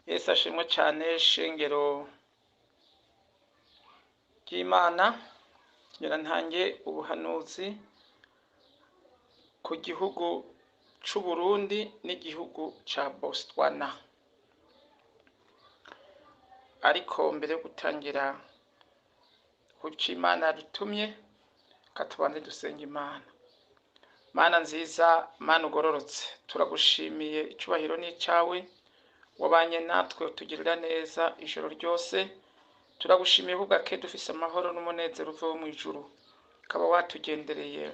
Yesu ashimwe cyane. Shengero ry'Imana, ngira ntange ubuhanuzi ku gihugu c'u Burundi n'igihugu ca Botswana. Ariko mbere yo gutangira kuco Imana yadutumye, reka tubanze dusenga Imana. Mana nziza, Mana ugororotse, turagushimiye, icubahiro n'icawe. Wabanye natwe, utugirira neza ijoro ryose. Turagushimiye kubwake dufise amahoro n'umunezero uva mu ijuru, ukaba watugendereye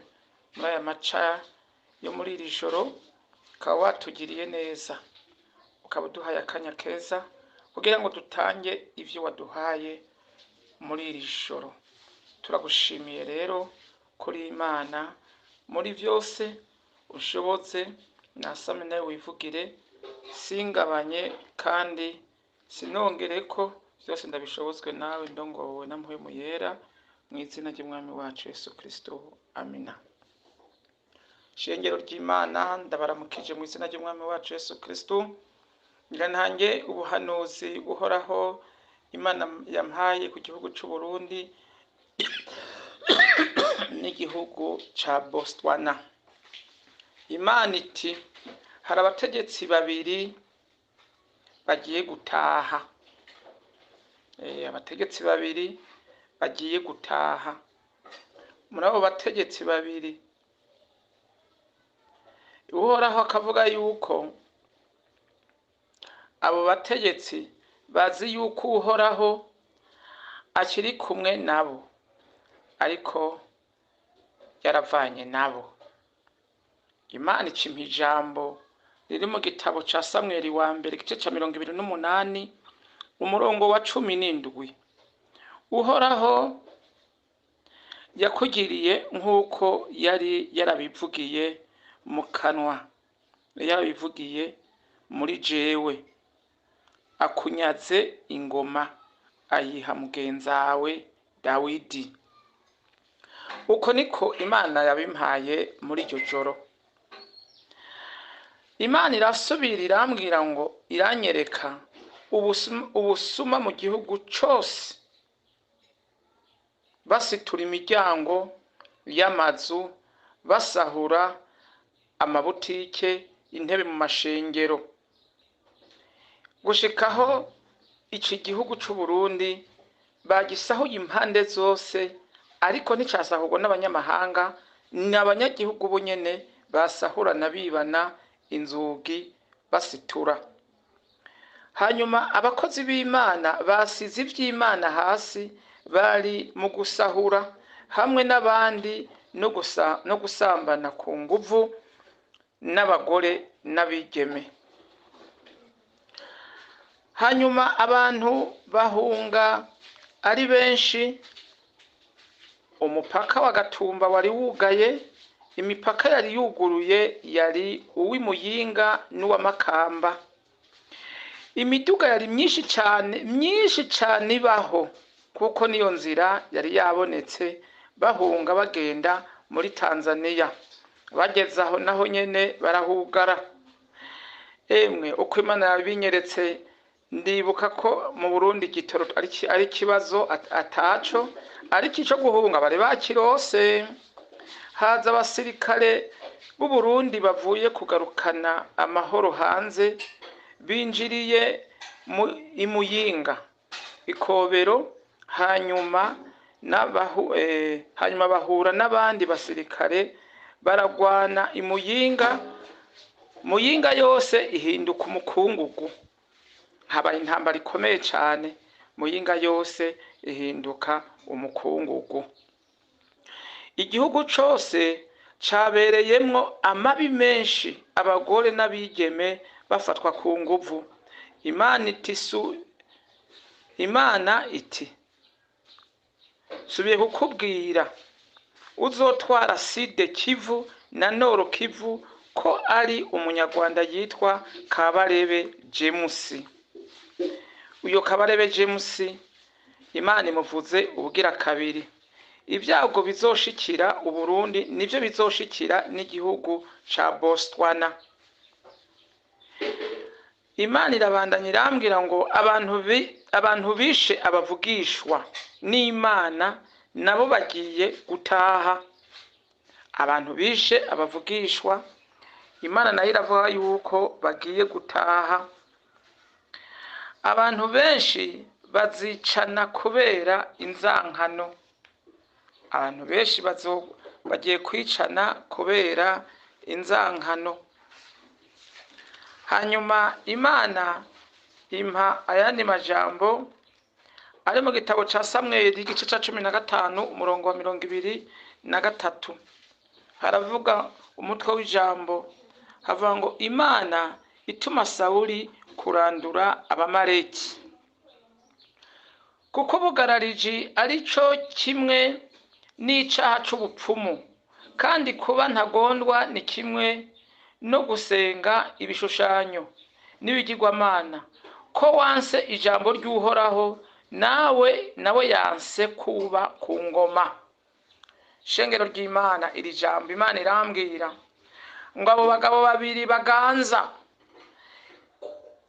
muri aya maca yo muri iri joro, ukaba watugiriye neza, ukaba uduhaye akanya keza kugira ngo dutange ivyo waduhaye muri iri joro. Turagushimiye rero kuri Imana muri vyose ushobotse. Nasame nawe wivugire, singabanye kandi sinongere ko byose ndabishobozwe nawe, ndongowe na Mpwemu Yera, mu izina ry'Umwami wacu Yesu Kristo, amina. Shengero ry'Imana, ndabaramukije mu izina ry'Umwami wacu Yesu Kristo. Ngira ntange ubuhanuzi buhoraho Imana yampaye ku gihugu c'u Burundi n'igihugu ca Botswana. Imana iti: hari abategetsi babiri bagiye gutaha. Abategetsi babiri bagiye gutaha. Muri abo bategetsi babiri, Uhoraho akavuga yuko abo bategetsi bazi yuko Uhoraho akiri kumwe nabo, ariko yaravanye nabo. Imana icimpa ijambo riri mu gitabo ca Samweli wa mbere, igice ca 28, umurongo wa 17: Uhoraho yakugiriye nk'uko yari yarabivugiye mu kanwa, yarabivugiye muri jewe, akunyaze ingoma ayiha mugenzawe Dawidi. Uko niko Imana yabimpaye muri iryo joro. Imana irasubira irambwira ngo iranyereka ubusuma mu gihugu cose, basitura imiryango y'amazu, basahura amabutike, intebe mu mashengero, gushikaho iki gihugu c'u Burundi bagisahuye impande zose. Ariko nticasahurwa n'abanyamahanga, ni abanyagihugu bo nyene basahurana, bibana inzugi, basitura. Hanyuma abakozi b'Imana basize ivy'Imana hasi, bari mu gusahura hamwe n'abandi no gusambana ku nguvu n'abagore n'abigeme. Hanyuma abantu bahunga ari benshi. Umupaka wa Gatumba wari wugaye, imipaka yari yuguruye yari uw'Imuyinga n'uwa Makamba. Imiduga yari myinshi cyane, myinshi cyane ibaho, kuko niyo nzira yari yabonetse. Bahunga bagenda muri Tanzania, bageze aho naho nyene barahugara. Emwe, uko Imana yabinyeretse, ndibuka ko mu Burundi igitoro ari ikibazo ataco, ariko ico guhunga bari bakirose. Haza abasirikare b'u Burundi bavuye kugarukana amahoro hanze, binjiriye mu Imuyinga, Ikobero, hanyuma bahura n'abandi basirikare, baragwana Imuyinga. Muyinga yose ihinduka umukungugu. Habaye intambara ikomeye cyane, Muyinga yose ihinduka umukungugu. Igihugu cose cabereyemwo amabi menshi, abagore n'abigeme bafatwa ku nguvu. Imana iti Imana iti: subiye kukubwira uzotwara Sud Kivu na Nord Kivu ko ari Umunyarwanda yitwa Kabarebe James. Uyo Kabarebe James, Imana imuvuze ubugira kabiri. Ibyago bizoshikira Uburundi nivyo bizoshikira n'igihugu ca Botswana. Imana irabandanya irambwira ngo abantu bishe abavugishwa n'Imana nabo bagiye gutaha. Abantu bishe abavugishwa, Imana nayo iravuga yuko bagiye gutaha. Abantu benshi bazicana kubera inzankano. Abantu benshi bagiye kwicana kubera inzankano. Hanyuma Imana impa ayandi majambo ari mu gitabo ca Samweli igice ca 15 umurongo wa 23. Haravuga umutwe w'ijambo, havuga ngo Imana ituma Sawuli kurandura Abamaleki. Kuko ubugarariji ari co kimwe n'icaha c'ubupfumu, kandi kuba ntagondwa ni kimwe no gusenga ibishushanyo n'ibigirwamana. Ko wanse ijambo ry'Uhoraho, nawe yanse kuba ku ngoma. Shengero ry'Imana, iri jambo Imana irambwira ngo abo bagabo babiri baganza,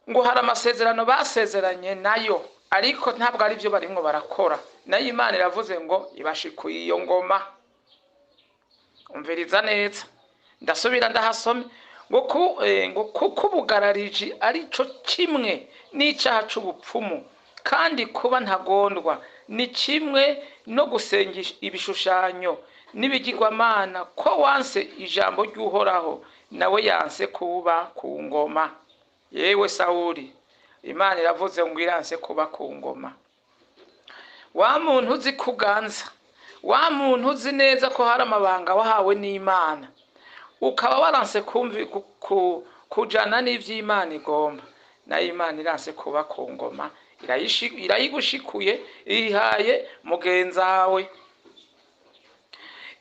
ngo hari amasezerano basezeranye nayo, ariko ntabwo ari byo barimwo barakora. Nayo Imana iravuze ngo ibashikuye iyo ngoma. Umviriza neza, ndasubira ndahasome ngo kuko ubugarariji ari co kimwe n'icaha c'ubupfumu, kandi kuba ntagondwa ni kimwe no gusenga ibishushanyo n'ibigirwamana. Ko wanse ijambo ry'Uhoraho, nawe yanse kuba ku ngoma. Yewe Sawuli, Imana iravuze ngo iranse kuba ku ngoma. Wa muntu uzi kuganza, wa muntu uzi neza ko hari amabanga wahawe n'Imana, ukaba waranse kujana n'ivy'Imana igomba, nayo Imana iranse kuba ku ngoma, irayigushikuye, iyihaye mugenzawe.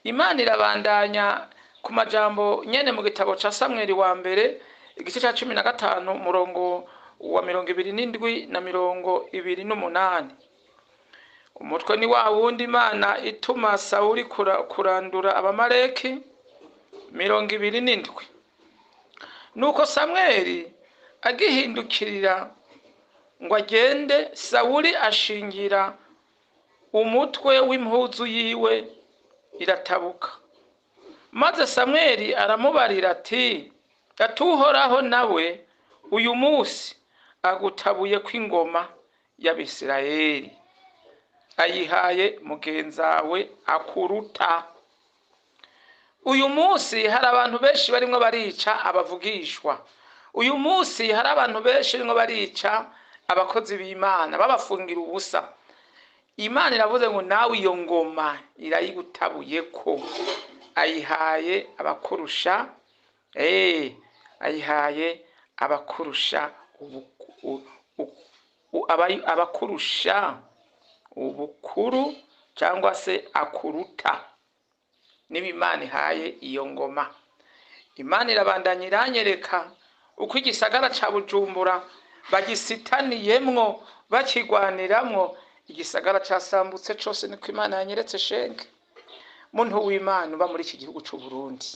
Imana irabandanya ku majambo nyene mu gitabo ca Samweli wa mbere igice ca 15 umurongo wa 27 na 28. Umutwe ni wa wundi, Imana ituma Sawuli kurandura Abamaleki. 27. Nuko Samweli agihindukirira ngo agende, Sawuli ashingira umutwe w'impuzu yiwe iratabuka. Maze Samweli aramubarira ati: Uhoraho nawe uyu munsi agutabuye kw'ingoma y'Abisirayeli, ayihaye mugenzawe akuruta. Uyu munsi hari abantu benshi barimwo barica abavugishwa. Uyu munsi hari abantu benshi barimwo barica abakozi b'Imana, babafungira ubusa. Imana iravuze ngo nawe iyo ngoma irayigutabuyeko, ayihaye abakurusha, ayihaye abakurusha abakurusha ubukuru cyangwa se akuruta. Niba Imana ihaye iyo ngoma. Imana irabandanya iranyereka uko igisagara ca Bujumbura bagisitaniyemwo, bakigwaniramwo. Igisagara casambutse cose, niko Imana yanyeretse. Shenge muntu w'Imana uba muri iki gihugu c'u Burundi,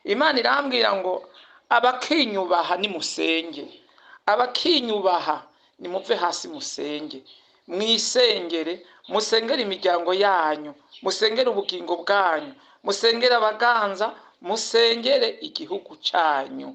Imana irambwira ngo abakinyubaha nimusenge, abakinyubaha nimuve hasi musenge, mwisengere, musengere imiryango yanyu, musengere ubugingo bwanyu, musengere abaganza, musengere igihugu canyu.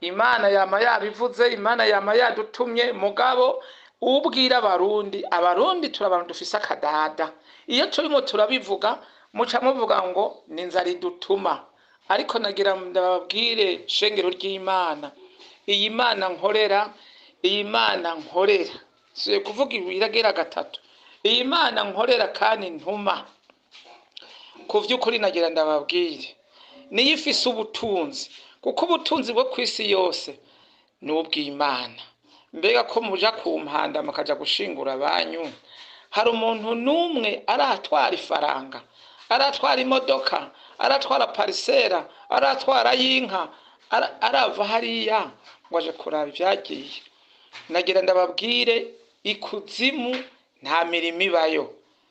Imana yama yabivuze, Imana yama yadutumye, mugabo ubwira Abarundi, Abarundi turi abantu dufise akadada. Iyo turimo turabivuga muca muvuga ngo ni inzara idutuma. Ariko nagira ndababwire, shengero ry'Imana, iyi Mana nkorera, iyi Mana nkorera, si kuvuga iragera gatatu, iyi Mana nkorera kandi ntuma, ku vy'ukuri nagira ndababwire, niyo ifise ubutunzi, kuko ubutunzi bwo kw'isi yose ni ubw'Imana. Mbega ko muja ku mpanda mukaja gushingura abanyu, hari umuntu n'umwe aratwara ifaranga, aratwara imodoka, aratwara parisera, aratwara y'inka, arava hariya ngo aje kuraba ivyagiye? Nagira ndababwire, ikuzimu nta mirimo ibayo,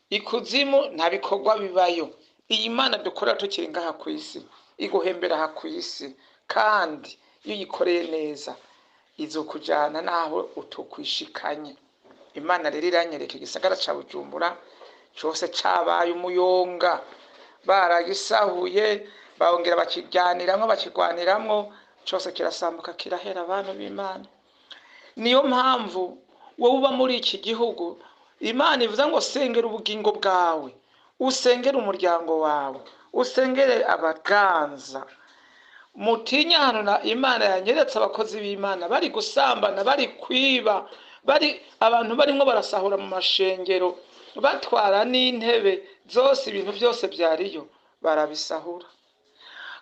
ikuzimu nta bikorwa bibayo. Iyi Mana dukorera tukiri ngaha kw'isi iguhembera aha kw'isi, kandi Iyo uyikoreye neza izokujana naho utokwishikanye. Imana rero iranyereka igisagara ca Bujumbura cose cabaye umuyonga, baragisahuye, bongera bakijyaniramwo, bakigwaniramwo, cose kirasambuka kirahera. Abantu b'Imana, niyo mpamvu wowe uba muri iki gihugu, Imana ivuze ngo sengera ubugingo bwawe, usengere umuryango wawe, usengere abaganza. Mutinye ahantu na Imana yanyeretse abakozi b'Imana bari gusambana, bari kwiba, bari abantu barimwo barasahura mu mashengero, batwara n'intebe zose, ibintu byose byariyo barabisahura.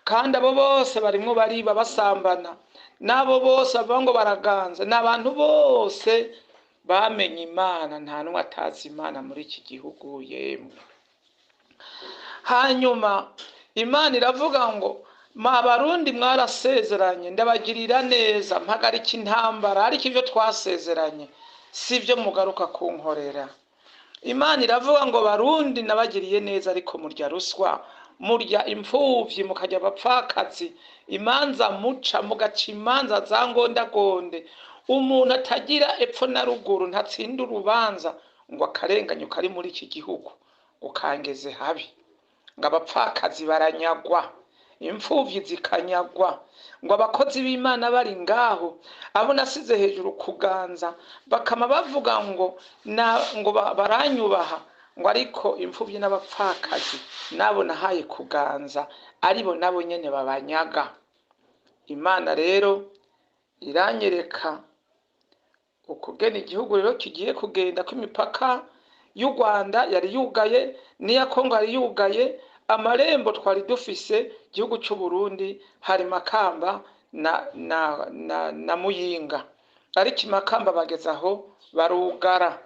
Kandi abo bose barimwo bariba, basambana, n'abo bose bavuga ngo baraganza, ni abantu bose bamenye Imana. Nta n'umwe atazi Imana muri iki gihugu, yemwe. Hanyuma Imana iravuga ngo ma Barundi mwarasezeranye, ndabagirira neza, mpagarika intambara, ariko ibyo twasezeranye si byo mugaruka kunkorera. Imana iravuga ngo Barundi nabagiriye neza, ariko murya ruswa, murya imfuvyi, mukarya abapfakazi, imanza muca mugaca imanza za ngondagonde. Umuntu atagira epfo na ruguru ntatsinda urubanza, ngo akarenganyo kari muri iki gihugu ngo kangeze habi, ngo abapfakazi baranyagwa, imfuvyi zikanyagwa, ngo abakozi b'Imana bari ngaho, abo nasize hejuru kuganza, bakama bavuga ngo na, ngo baranyubaha, ngo ariko imfuvyi n'abapfakazi nabo nahaye kuganza aribo nabo nyene babanyaga. Imana rero iranyereka ukugena igihugu rero kigiye kugenda, ko imipaka y'u Rwanda yari yugaye n'iya Kongo yari yugaye. Amarembo twari dufise igihugu c'u Burundi hari Makamba na Muyinga, ariko Makamba bageze aho barugara.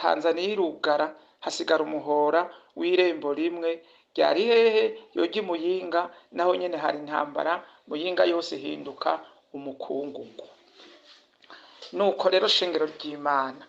Tanzania irugara, hasigara umuhora w'irembo rimwe ryari hehe? Yogi Muyinga, naho nyene hari intambara, Muyinga yose ihinduka umukungugu. Nuko rero shengero ry'Imana,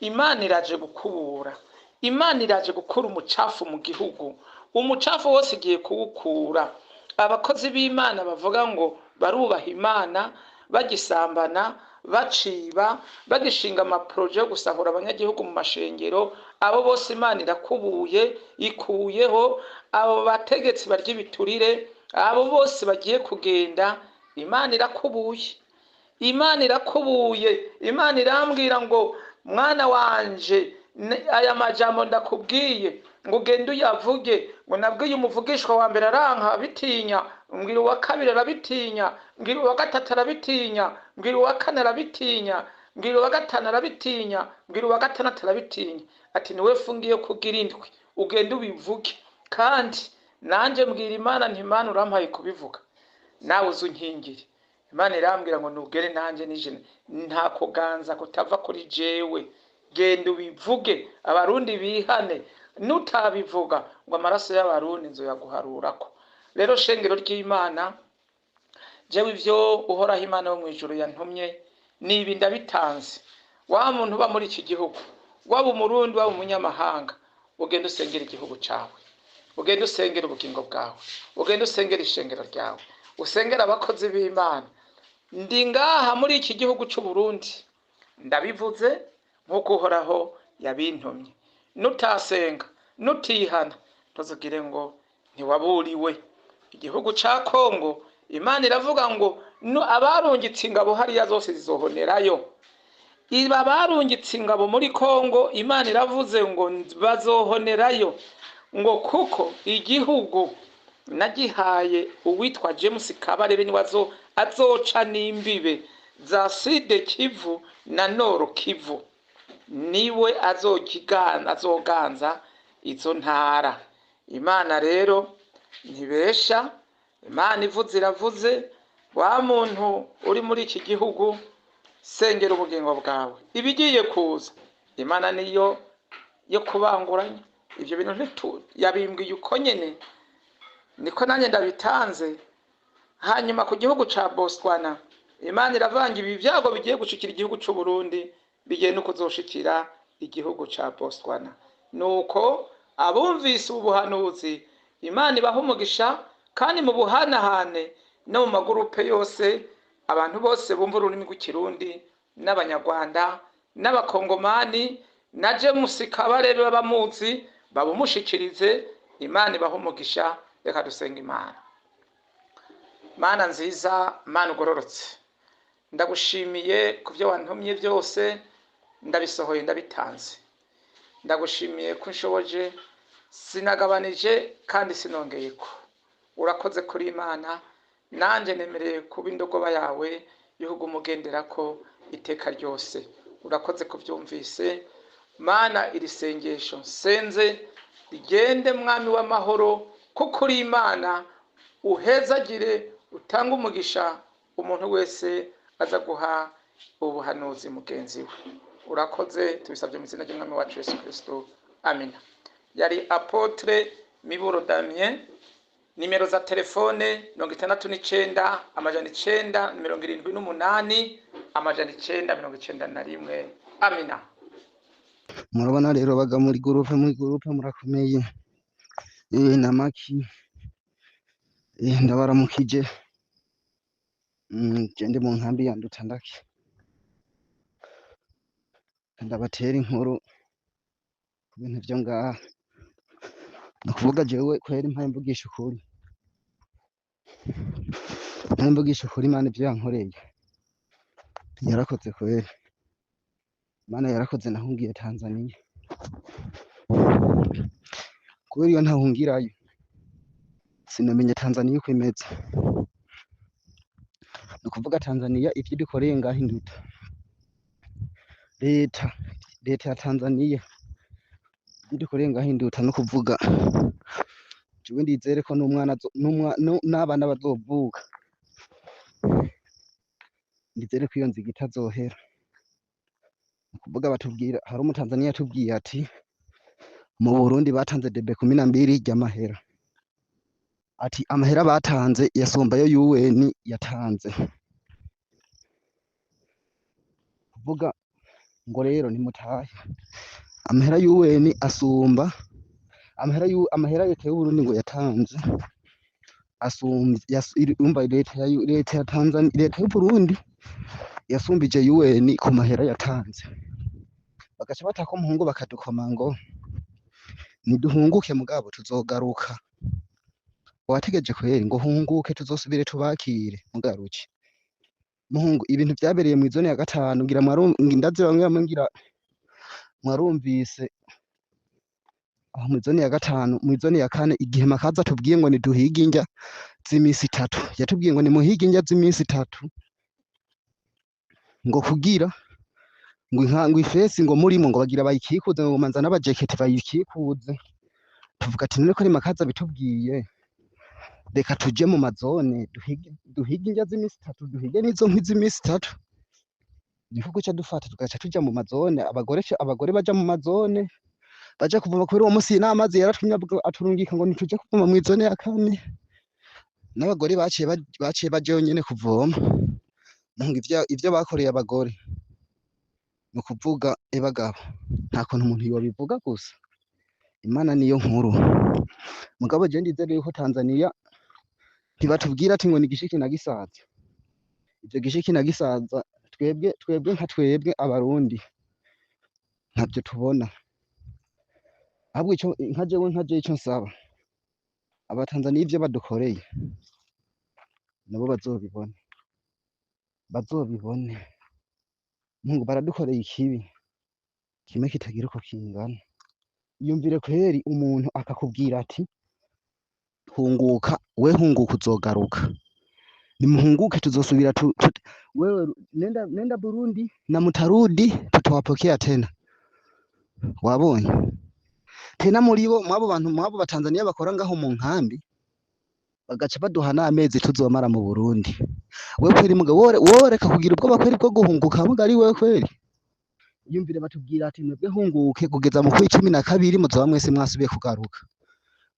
Imana iraje gukubura, Imana iraje gukura umucafu mu gihugu, umucafu wose igiye kuwukura. Abakozi b'Imana bavuga ngo barubaha Imana bagisambana, baciba, bagishinga amaporoje yo gusahura abanyagihugu mu mashengero, abo bose Imana irakubuye, ikuyeho abo bategetsi barya ibiturire, abo bose bagiye kugenda. Imana irakubuye, Imana irakubuye. Imana irambwira ngo mwana wanje, aya majambo ndakubwiye ngo ugende uyavuge, ngo nabwiye umuvugishwa wa mbere aranka abitinya, mbwira uwa kabiri arabitinya, mbwira uwa gatatu arabitinya, mbwira uwa kane arabitinya, mbwira uwa gatanu arabitinya, mbwira uwa gatandatu arabitinya, ati niwe fungiye kugira indwi, ugende ubivuge. Kandi nanje mbwira Imana nti Imana urampaye kubivuga, nawe uze unkingire. Imana irambwira ngo nugere nanje nije nta kuganza kutava kuri jewe, genda ubivuge Abarundi bihane, nutabivuga ngo amaraso y'Abarundi nzoyaguharurako. Rero shengero ry'Imana, jewe ivyo Uhoraho Imana wo mw'ijuru yantumye nibi ndabitanze. Wa muntu uba muri iki gihugu, waba Umurundi, waba umunyamahanga, ugende usengera igihugu cawe, ugende usengera ubugingo bwawe, ugende usengera ishengero ryawe, usengera abakozi b'Imana. Ndi ngaha muri iki gihugu c'u Burundi, ndabivuze nk'uko Uhoraho yabintumye. Nutasenga, nutihana, ntuzugire ngo ntiwaburiwe. Igihugu ca Kongo, Imana iravuga ngo abarungitse ingabo hariya zose zizohonerayo. Iba barungitse ingabo muri Kongo, Imana iravuze ngo bazohonerayo, ngo kuko igihugu nagihaye uwitwa James Kabarebe, niwe azoca n'imbibe za Sud Kivu na Nord Kivu, niwe azoganza izo ntara. Imana rero ntibesha, Imana ivuze iravuze. Wa muntu uri muri iki gihugu, sengera ubugingo bwawe, ibigiye kuza Imana niyo yo kubanguranya ivyo bintu. Yabimbwiye uko nyene, niko nanjye ndabitanze. Hanyuma ku gihugu ca Botswana, Imana iravanga ibi byago bigiye gushikira igihugu c'u Burundi, bigiye no kuzoshikira igihugu ca Botswana. Nuko abumvise ubu buhanuzi, Imana ibaha umugisha, kandi mu buhanahane. no mu magurupe yose, abantu bose bumva ururimi rw'Ikirundi, n'Abanyarwanda n'Abakongomani na James Kabarebe babamuzi, babumushikirize. Imana ibahe umugisha. Reka dusenga Imana. Mana nziza, Mana ugororotse, ndagushimiye ku byo wantumye byose, ndabisohoye, ndabitanze. Ndagushimiye ko unshoboje, sinagabanije kandi sinongeyeko. Urakoze kuri Imana, nanjye nemereye kuba indogoba yawe y'ihugu umugenderako iteka ryose. Urakoze kubyumvise Mana. Iri sengesho nsenze rigende, Mwami w'amahoro, kuko uri Imana. Uhezagire, utange umugisha umuntu wese aza guha ubuhanuzi mugenzi we. Urakoze, tubisabye mu izina ry'Umwami wacu Yesu Kristo, amina. Yari Apôtre Miburo Damien, nimero za telefone 69 978 991. Amina. Murabona rero baga muri groupe, muri groupe murakomeye. Namaki ndabaramukije. Gende mu nkambi ya Nduta, ndaki ndabatera inkuru ku bintu vyo ngaha. Ni ukuvuga jewe kweri mpaye mvugisha ukuri, mpaye mvugisha ukuri, Imana ivyo yankoreye yarakoze kweri. Imana yarakoze, nahungiye Tanzania. Kubera iyo ntahungirayo sinamenya Tanzania uko imeze. Ni ukuvuga Tanzania ivyo idukoreye ngaha Induta, leta ya Tanzania ivyo idukoreye ngaha Induta, no kuvuga jewe ndizere ko n'umwana n'abana bazovuka, ndizere ko iyo nziga itazohera. Ni ukuvuga batubwira, hari umutanzania yatubwiye ati mu Burundi batanze debe 12 ry'amahera, ati amahera batanze yasumba ayo UN yatanze. Kuvuga ngo rero nimutahe, amahera UN asumba amahera amahera leta y'Uburundi ngo yatanze asumvye. Umva, leta ya Tanzania, leta y'Uburundi yasumbije UN ku mahera yatanze. Bagaca bataka umuhungu, bakadukoma ngo niduhunguke, mugabo tuzogaruka. Wategeje kweri ngo hunguke, tuzosubire tubakire, mugaruke. Muhungu, ibintu vyabereye mw'izone ya gatanu, ngira ndazi bamwe bamwe ngira mwarumvise aho mw'izone ya gatanu, mw'izone ya kane, igihe Makaza atubwiye ngo niduhige indya z'imisi itatu. Yatubwiye ngo nimuhige indya z'imisi itatu, ngo kugira ngo inka, ngo ifesi ngo murimo ngo bagira bayikikuze, ngo manza n'abajekete bayikikuze. Tuvuga ati none ko ari Makaza bitubwiye, reka tuje mu mazone duhige indya z'imisi itatu, duhige n'izo nkwi z'imisi itatu. Niko guca dufata tugaca tuja mu mazone, abagore baja mu mazone baja kuvoma. Kubera uwo musi n'amazi yaratwimye, aturungika ngo nituje kuvoma mw'izone ya kane, n'abagore baciye bajayo nyene kuvoma. Muhungu, ivyo bakoreye abagore, ni ukuvuga ebagabo, nta kuntu umuntu yobivuga gusa Imana niyo nkuru. Mugabo je ndizere yuko Tanzania ntibatubwira ati ngo ni igishiki na gisaza. Ivyo gishiki na gisaza, twebwe nka twebwe Abarundi ntavyo tubona. Ahubwo ico nka jewe ico nsaba Abatanzaniya, ivyo badukoreye nabo bazobibone, bazobibone. Mungu, baradukoreye ikibi kimwe kitagira uko kingana. Iyumvire kweri umuntu akakubwira ati hunguka, we hunguka uzogaruka, nimuhunguke tuzosubira wewe nenda, nenda Burundi na mutarudi tutawapokea tena. Wabonye tena muri bo mwabo bantu, mwabo Batanzania bakora ngaho mu nkambi, bagaca baduha n'amezi tuzomara mu Burundi. We kweri mugabo, woreka kugira ubwoba kweri bwo guhunguka muga ari wewe kweri. Yumvire batubwira ati mwebwe hunguke, kugeza mu kwi 12 muzoba mwese mwasubiye kugaruka.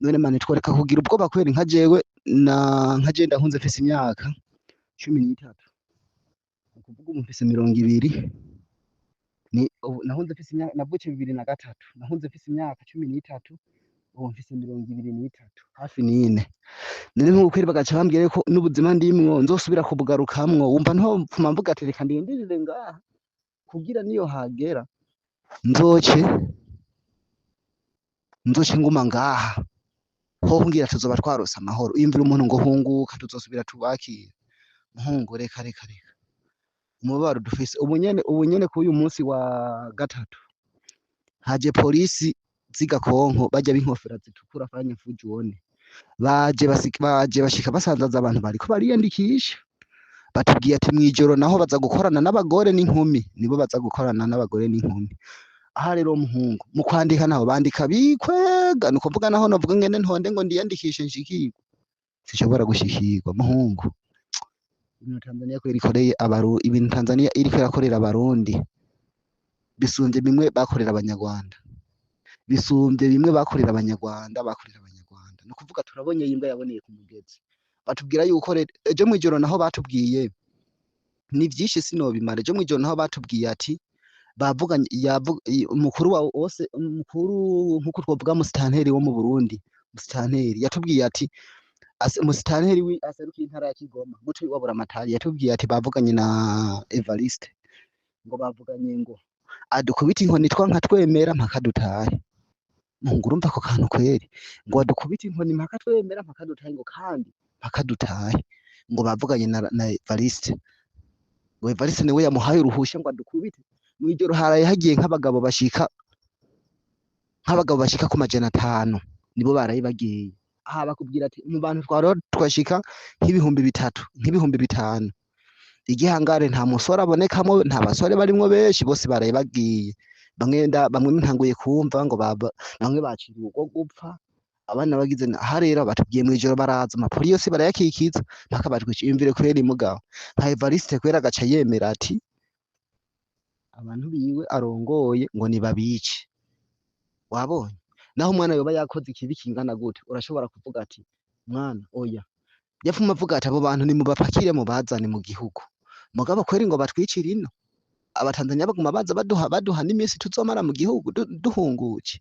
None mani tworeka kugira ubwoba kweri? Nka jewe na nka jewe ndahunze mfise imyaka 13, ni ukuvuga ubu mfise 20. Ni ubu nahunze mfise imyaka, navutse 2003, nahunze mfise imyaka 13. Ubu mfise 23, hafi n'ine. None nk'ubu kweri bagaca bambwira ko n'ubuzima ndimwo nzosubira kubugarukamwo, wumva ntopfuma mvuga ati reka ndindirire ngaha kugira niyo hagera nzoce nguma ngaha, hoho ngira tuzoba twarose amahoro. Iyumvira umuntu ngo hunguka tuzosubira tubakire. Muhungu, reka reka reka, umubabaro dufise ubu nyene kuri uyu munsi wa gatatu haje polisi z'igakonko, barya b'inkofero zitukura, fanya fujuone, baje bashika basanzaza abantu bariko bariyandikisha. Batubwiye ati mwijoro naho baza gukorana n'abagore n'inkumi, nibo baza gukorana n'abagore n'inkumi. Aha rero muhungu, mu kwandika naho bandika bikwega, ni ukuvuga naho novuga ngene ntonde ngo ndiyandikishe nshikirwe, sinshobora gushikirwa muhungu. Ibintu Tanzania kweri ikoreye abaru, ibintu Tanzania iriko irakorera abarundi bisumvye bimwe bakorera abanyarwanda, bisumbye bimwe bakorera abanyarwanda, bakorera abanyarwanda. Ni ukuvuga turabonye imbwa yaboneye ku mugezi. Batubwira yuko rero ejo mwijoro naho batubwiye ni vyinshi, sinobimara. Ejo mwijoro naho batubwiye ati bavuganye umukuru wa wose, umukuru nkuko twovuga musitanteri wo mu Burundi, musitanteri yatubwiye ati musitanteri aserukiye intara ya Kigoma, muto wa Buramatari, yatubwiye ati bavuganye na Evariste, ngo bavuganye ngo adukubite inkoni twanka twemera mpaka dutahe. Muhungu, urumva ako kantu kweri, ngo adukubite inkoni mpaka twemera mpaka dutahe, ngo kandi mpaka dutahe, ngo bavuganye na Evariste, ngo Evariste niwe yamuhaye uruhusha ngo adukubite. Mwijoro haraye hagiye nk'abagabo bashika ku 500, nibo baraye bagiye. Aha bakubwira ati mu bantu twaro twashika nk'ibihumbi 3, nk'ibihumbi 5, igihangare nta musore abonekamo, nta basore barimwo benshi, bose baraye bagiye. Bamwe bamwe ntanguye kumva ngo baba bamwe baciriwe urwo gupfa, abana bagize aha rero batubwiye mwijoro baraza amapoli yose barayakikiza mpaka batwica. Iyumvire kweri mugabo nka Evariste kweri agaca yemera ati abantu biwe arongoye ngo nibabice. Wabonye naho umwana yoba yakoze ikibi kingana gute, urashobora kuvuga ati mwana oya, yapfuma avuga ati abo bantu nimubapakire mubazane mu gihugu. Mugabo kweri ngo batwicire ino, abatanzania baguma baza baduha n'iminsi tuzomara mu gihugu duhunguke,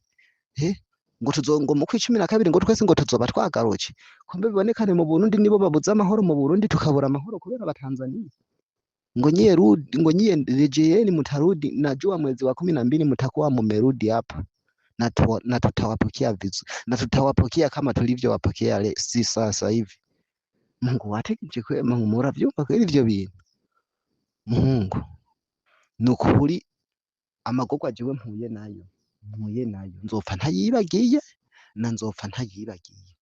he ngo tuzo ngo mu kwi 12 ngo twese ngo tuzoba twagarutse. Kumbe bibonekane mu Burundi nibo babuze amahoro, mu Burundi tukabura amahoro kubera abatanzania. Ngo nyie rudi, ngo nyie rejeeni, mtarudi, najua mwezi wa 12 mtakuwa mumerudi hapa na tutawapokea vizuri na tutawapokea kama tulivyowapokea si sasa hivi. Mungu wategeje kwe Mungu, muravyumva kweri ivyo bintu Muhungu? Nukuri amagorwa jewe mpuye nayo nzopfa ntayibagiye na nzopfa ntayibagiye.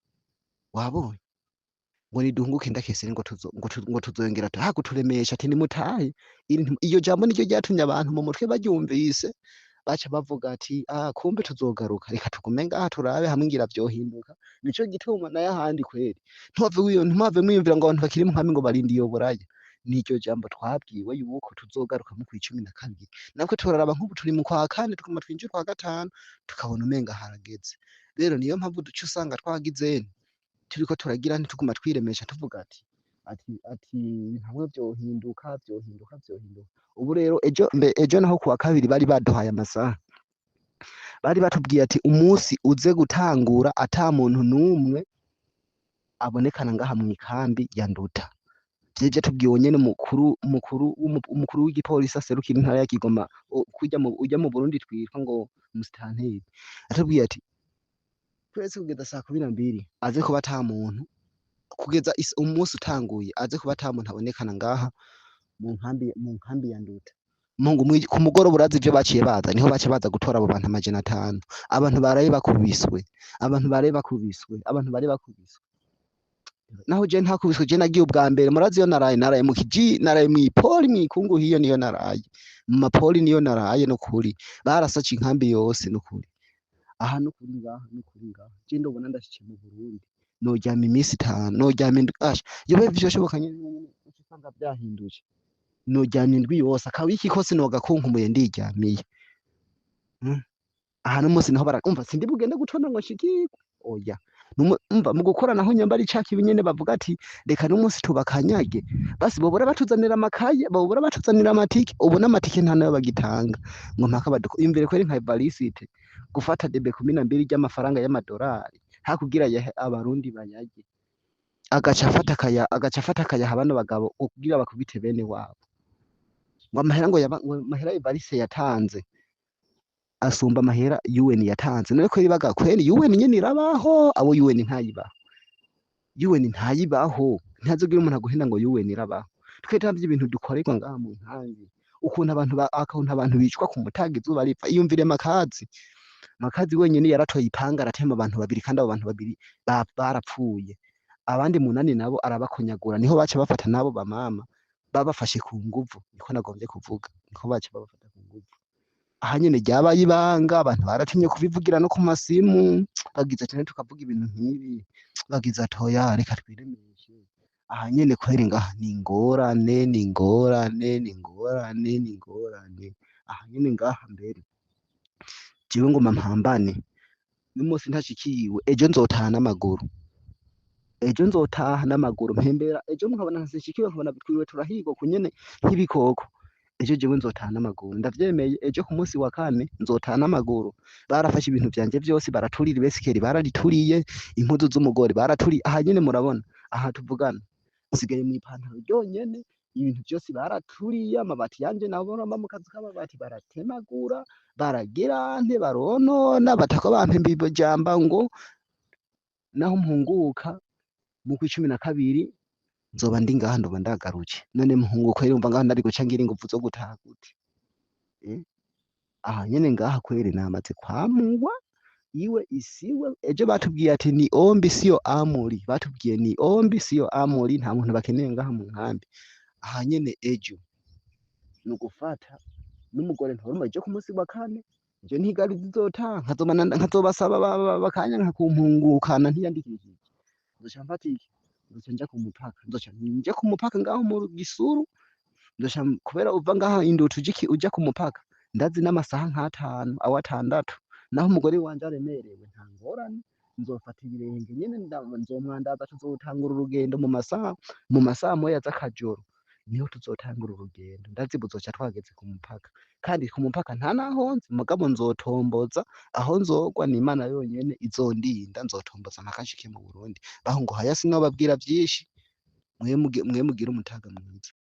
Wabonye ngo niduhunguke ndakese ngo tuzo ngo, ngo tuzongera hakuturemesha ati nimutahe. Iyo jambo niryo ryatumye abantu mu mutwe baryumvise baca bavuga ati ah, kumbe tuzogaruka, reka tugume ngaha turabe hamwe ngira vyohinduka. Nico gituma nayo ahandi kweri ntimwave mwiyumvira ngo abantu bakiri mu nkambi ngo barindiye uburaya. Niryo jambo twabwiwe yuko tuzogaruka mu kwi 12, natwe turaraba nk'ubu turi mu kwa kane, tuguma twinjira ukwa gatanu tukabona umenga harageze. Rero niyo mpamvu duca usanga twagize turiko turagira ntituguma twiremesha tuvuga ati hamwe vyohinduka, vyohinduka, vyohinduka. Ubu rero ejo mbe ejo naho kuwa kabiri bari baduhaye amasaha, bari batubwiye ati umunsi uze gutangura ata muntu n'umwe abonekana ngaha mw'ikambi ya Nduta. Vyari vyatubwiye nyene umukuru w'igipolisi aserukira intara ya Kigoma, kujya mu ujya mu Burundi twitwa ngo musitanteri, atubwiye ati twese kugeza saa 12 aze kuba ata muntu, kugeza umunsi utanguye aze kuba ata muntu abonekana ngaha mu nkambi ya Nduta. Mungu, ku mugoroba urazi ivyo baciye baza, niho baciye baza gutora abo bantu 500, abantu baraye bakubiswe, abantu baraye bakubiswe, abantu bari bakubiswe. Naho je ntakubiswe, je nagiye ubwa mbere, murazi iyo naraye, naraye mu kiji, naraye mw'ipoli, mw'ikungu hiyo niyo naraye, mu mapoli niyo naraye. Nukuri barasaca inkambi yose, nukuri aha, nukuri ngaha, nukuri ngaha je ndobona ndashikiye mu Burundi noryama iminsi 5, noryama indwi, asha yobe vyoshoboka nyene nyene uca usanga vyahindutse, noryama indwi yose, akawiki kose nogakunkumuye ndiryamiye. Aha n'umunsi naho umva sindi bugende gutonda ngo nshikirwe, oya. Umva mu gukora naho nyamba ari ca kibi nyene, bavuga ati reka n'umunsi tubakanyage basi, bobora batuzanira amakaye, bobora batuzanira amatike. Ubu n'amatike nta nayo bagitanga ngo mpaka baduko. Iyumvire kweri nka Evariste Gufata debe 12 ry'amafaranga y'amadorari hakugira yahe abarundi bayarye, agaca afata akayaha bano bagabo kugira bakubite bene wabo. Ngo amahera ngo yaba, ngo amahera Evariste yatanze asumba amahera UN yatanze. None kweri baga kweri UN nyene irabaho? Abo UN ntayibaho, UN ntayibaho. Ntihazogira umuntu aguhenda ngo UN irabaho. Twe turavye ibintu dukorerwa ngaha mu nkambi, ukuntu abantu ukuntu abantu bicwa ku mutaga izuba riva. Iyumvire Makazi, Makazi wenyene yaratoye ipanga aratema abantu babiri, kandi abo bantu babiri barapfuye, abandi munani nabo arabakonyagura. Niho baca bafata nabo bamama babafashe ku nguvu, niko nagombye kuvuga, niko baca babafata ku nguvu. Aha nyene ryabaye ibanga, abantu baratinye kubivugira no ku masimu, bagize ati tukavuga ibintu nk'ibi, bagize ati oya reka twiremeshe. Aha nyene kweri ngaha ni ingorane, ni ingorane, ni ingorane, ni ingorane. Aha nyene ngaha mbere jewe ngoma mpambane n'umunsi ntashikiwe, ejo nzotaha n'amaguru, ejo nzotaha n'amaguru mpembera, ejo nkabona nsishikiwe, nkabona twiwe turahigwa kunyene nk'ibikoko, ejo jewe nzotaha n'amaguru, ndavyemeye. Ejo ku munsi wa kane nzotaha n'amaguru. Barafashe ibintu vyanje vyose baraturira, ibesikeri bararituriye, impuzu z'umugore baraturiye. Aha nyene murabona aha tuvugana nsigaye mw'ipantaro ryonyene, ibintu vyose baraturiye, amabati yanje nabo mba mu kazu k'amabati baratemagura, baragira nte baronona, batako bampemba ijamba ngo naho mpunguka mu kwa 12 nzoba ndi ngaha, ndoba ndagaruke. None mpunguka urumva ngaha ndari guca ngira inguvu zo gutaha gute? Aha nyene ngaha kweri namaze kwamugwa iwe isiwe. Ejo batubwiye ati ni ombi siyo amuri, batubwiye ni ombi siyo amuri, nta muntu bakeneye ngaha mu nkambi. Aha nyene ejo ni ugufata n'umugore ntoruma. Ejo ku munsi wa kane ejo ntigari zizotaha, nkazobasaba bakanyanka kumpungukana ntiyandikishije. Nzoca mfata iki? Nzoca nja ku mupaka, nzoca nja ku mupaka ngaho mu Gisuru. Nzoca kubera uva ngaha Indutu uja ku mupaka ndazi n'amasaha nk'atanu aho atandatu, naho umugore wanje aremerewe nta ngorane, nzofata ibirenge nyene nzomwandaza. Tuzotangura urugendo mu masaha moya z'akajoro, niho tuzotangura urugendo. Ndazi buzoca twageze ku mupaka, kandi ku mupaka nta naho nzi, mugabo nzotomboza aho nzogwa ni Imana yonyene izondinda. Nzotomboza mpaka nshike mu Burundi. Baho ngo haya sinobabwira vyinshi, mwe mugire umutaga mwiza.